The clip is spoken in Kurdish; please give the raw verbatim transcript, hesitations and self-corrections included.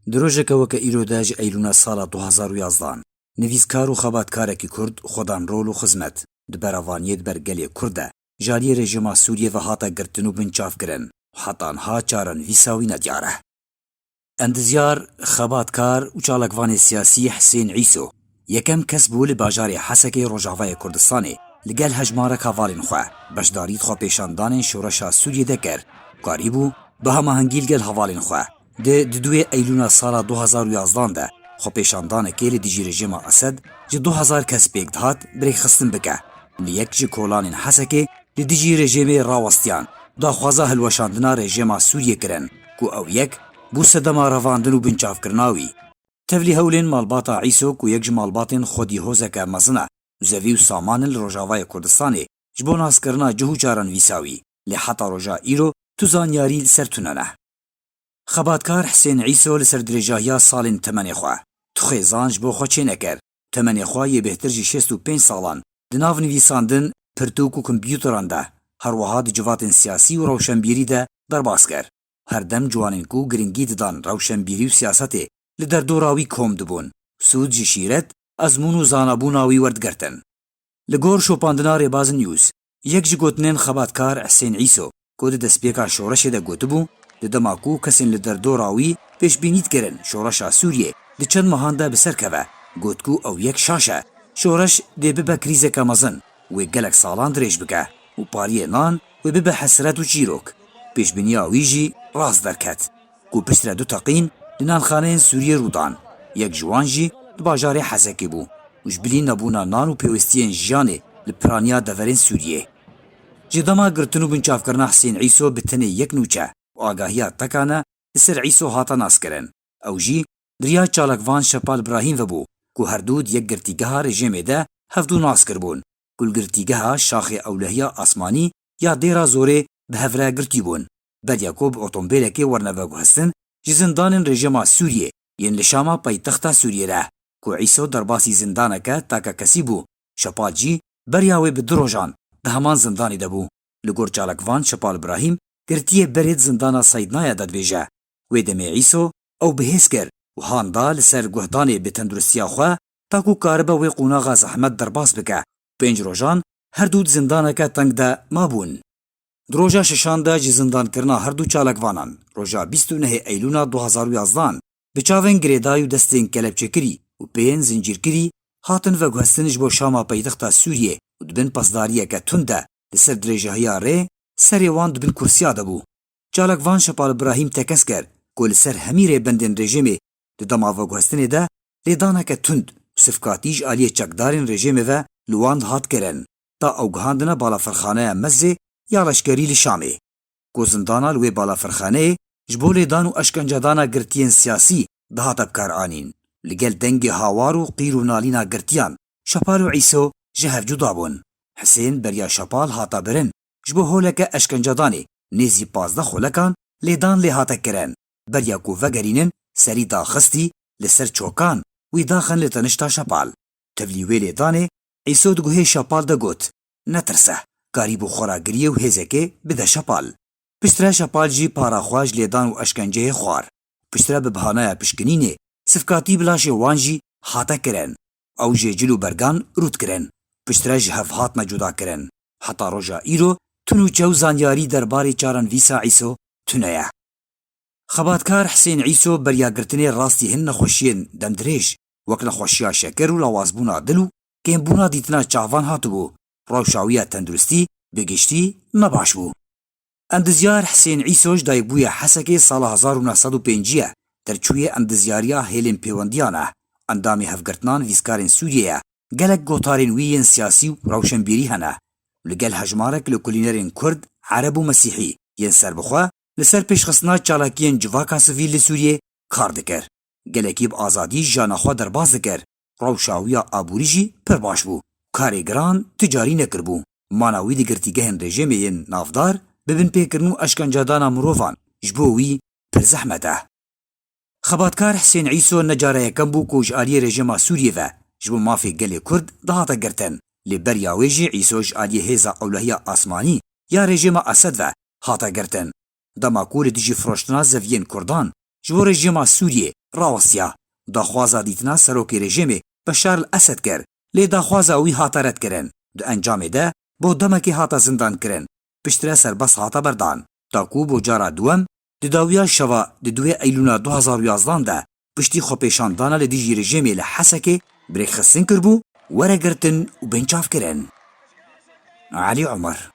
Di rojeke weke îro de ji Eylûna sala du hazar û yazdan, nivîskar û xebatkarekî Kurd xwe dan rol û xizmet di berevaniyê di ber gelê Kurd de ji aliyê rejîma Sûriyê ve hate girtin û binçavkirin û heta niha çarenivîsa wî nediyar e. Endizyar, xebatkar û çalakvanê siyasî Hisên Îso yekem kes bû li bajarê Hesekê Rojavayê Kurdistanê li gel hejmarek hevalên xwe beşdarî di xwepêşandanên şoreşa Sûriyê de kir û karîbû bi hemahengî li gel hevalên xwe di di duyê Eylûna sala du hazar û yazdan de xwepêşandanekê li dijî rejîma Esed ji du hezar kes pêk dihat bi rêkxistin bike. Li yek ji kolanên Hesekê li dijî rejîmê rawestiyan, daxwaza hilweşandina rejîma Sûriyê kirin ku ew yek bû sedema revandin û binçavkirina wî. Tevlî hewlên malbata Îso ku yek ji malbatên xwedî hozeke mezin e û zevî û saman in li Rojavayê Kurdistanê ji bo naskirina cih û çarenivîsa wî, lê heta roja îro tu zanyarî li ser tune ne. Xebatkar Hisên Îso li ser dirêjahiya salên temenê xwe tu xêzan ji bo xwe çênekir. Temenê xwe yê bêhtir ji şêst û pênc salan di nav nivîsandin, pirtûk û kompûteran de, her wiha di civatên siyasî û rewşenbîrî de derbas kir. Her dem ciwanên ku giringî didan rewşenbîrî û siyasetê li derdora wî kom dibûn. Sûd ji şîret, ezmûn û zanabûna wî werdigertin. Li gor şopandina Rêbaz News, yek ji gotinên xebatkar Hisên Îso, ku di destpêka şoreşê de gotibû, di dema ku kesên li derdora wî pêşbînî dikirin şoreşa Sûriyê di çend mehan de bi ser keve, got ku ew yek şaş e, şoreş dê bibe krîzeke mezin, wê gelek salan dirêj bike û pariyê nan wê bibe hesret û çîrok. Pêşbîniya wî jî rast derket. Ku piştre du teqîn li nanxaneyên Sûriyê rû dan. Yek ji wan jî di bajarê Hesekê bû û ji bilî nebûna nan û pêwistiyên jiyanê li piraniya deverên Sûriyê. Ji dema girtin û binçavkirina Hisên Îso bi tenê yek nûçe û agahiya tekane li ser Îso hate naskirin. Ew jî di riya çalakvan Şepal Brahîm ve bû ku her du di yek girtîgeha rejîmê de hevdû nas kiribûn. Ku li girtîgeha şaxê ewlehiya asmanî ya Dêra Zorê bi hev re girtî bûn. Beriya ku bi otombêlekê werne veguhestin ji zindanên rejîma Sûriyê yên li Şama paytexta Sûriyê re, ku Îso derbasî zindaneke takekesî bû, Şepal jî beriya wê bi du rojan di heman zindanê de bû. Li gor çalakvan Şepal Brahîm girtiyê berê di zindana Seydnaya de dibêje. Wê demê Îso ew bihêz kir û han da li ser guhdanê bi tenduristiya xwe, ta ku karibe wê qonaxa zehmet derbas bike. Pênc rojan her du di zindaneke teng de mabûn. Di roja şeşan de ji zindankirina her du çalakvanan, roja bîst û nehê Eylûna du hazar û yazdan, bi çavên girêdayî û destên kelepçekirî û pêyên zincîrkirî hatin veguhestin ji bo Şama paytexta Sûriyê û di bin pasdariyeke tund de li ser dirêjahiya rê serê wan di bin kursiya de bû. Çalakvan Şepal Birahîm tekez kir ku li ser hemî rêbendên rejîmê di dema veguhestinê de lêdaneke tund û sifkatî ji aliyê çekdarên rejîmê ve li wan dihat kirin, ta ew gihandine balafirxaneya Mezê ya leşkerî li Şamê, ku zindana li wê balafirxaneyê ji bo lêdan û eşkencedana girtiyên siyasî dihate bikaranîn. Li gel dengê hawar û qîr û nalîna girtiyan, Şepal û Îso ji hev cuda bûn. Hisên beriya Şepal hate birin, ji bo holeke eşkencedanê nêzî pazdeh xolekan lêdan lê hate kirin. Beriya ku vegerînin, serî daxistî li ser çokan, wî daxin li tenişta Şepal. Tevlî wê lêdanê, Îso di guhê Şepal de got, "Netirse, karîbû xwe ragiriyê û hêzekê bide Şepal." Piştre Şepal jî para xwe ji lêdan û eşkenceyê xwar. Piştre bi bahanaya pişkinînê, sifkatî bi laşê wan jî hate kirin. Ew jê cil û bergan rût kirin. Piştre ji hev hatine cuda kirin. Heta roja îro tu nûçe û zanyarî derbarê çarenivîsa Îso tune ye. Xebatkar Hisên Îso beriya girtinê rastî hin nexweşiyên demdirêj, wek nexweşiya şeker û lawazbûna dil û kêmbûna dîtina çavan hatibû, rewşa wî ya tenduristî bi giştî nebaş bû. Endizyar Hisên Îso ji dayikbûye Hesekê sala hezar û neh sed û pêncî ye, derçûyê endizyariya hêlên pêwendiyan e, endamê Hevgirtina Nivîskarên Sûriyê ye, gelek gotarên wî yên siyasî û rewşenbîrî hene. Li gel hejmarek lêkolînerên Kurd, Ereb û Mesîhî yên serbixwe li ser pêşxistina çalakiyên civaka sivîl li Sûriyê kar dikir. Gelekî bi azadî jiyana xwe derbas dikir. Rewşa wî ya aborî jî pir baş bû. Karê giran ti carî nekiribû. Mana wî di girtîgehên rejîmê yên navdar bi binpêkirin û eşkencedana mirovan ji bo wî pir zehmet e. Xebatkar Hisên Îso ne cara yekem bû ku ji aliyê rejîma Sûriyê ve ji bo mafê gelê Kurd dihate girtin. Lê beriya wê jî Îso ji aliyê hêza ewlehiya asmanî ya rejîma Esed ve hate girtin. Dema ku li dijî firoştina zeviyên Kurdan ji bo rejîma Sûriyê rawestiya. Daxwaza dîtina serokê rejîmê Beşar el Esed kir, lê daxwaza wî hate redkirin. Di encamê de bo demekê hate zindankirin. Piştre serbest hate berdan. Ta ku bo cara duwem, di dawiya şeva di duwê Eylûna du hazar û yazdan de piştî xwepêşandana li dijî rejîmê li Hesekê bi rêkxistin kiribû, were girtin û binçavkirin. Elî Omer.